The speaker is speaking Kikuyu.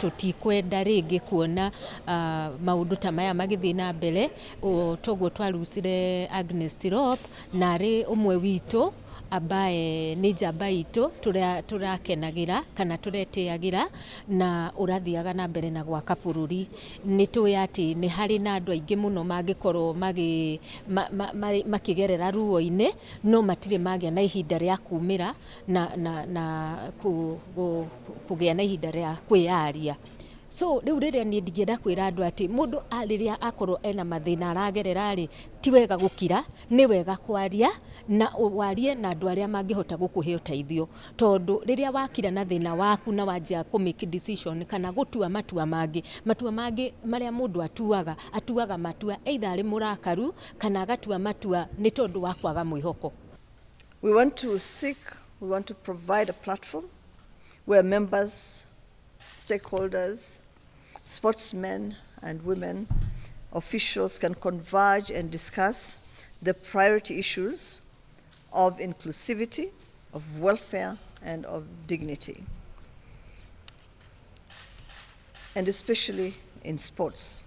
Tũtikwenda rĩngĩ kuona maũndũ ta maya magĩthiĩ na mbere. Toguo twarucire Agnes Tirop, na arĩ ũmwe witũ ambaye nĩ njamba itũ tũrakenagĩra kana tũretĩagĩra na ũrathiaga na mbere na gwaka bũrũri. Nĩ tũĩ atĩ nĩ harĩ na andũ aingĩ mũno mangĩkorwo makĩgerera ruo-inĩ, no matirĩ magĩa na ihinda rĩa kumĩra na kũgĩa na ihinda rĩa kwĩyaria. So rĩu rĩrĩa niĩ ndingĩenda kwĩra andũ atĩ mũndũ rĩrĩa akorwo ena mathĩna aragerera rĩ, ti wega gũkira, nĩ wega kwaria na warie na andũ arĩa mangĩhota gũkũhe ũteithio, tondũ rĩrĩa wakira na thĩna waku na wanjia kũ make decision kana gũtua matua mangĩ, matua mangĩ marĩa mũndũ atuaga, atuaga matua either arĩ mũrakaru kana agatua matua nĩ tondũ wa kwaga mwĩhoko. We want to seek, we want to provide a platform where members, stakeholders, sportsmen and women, officials can converge and discuss the priority issues of inclusivity, of welfare, and of dignity, and especially in sports.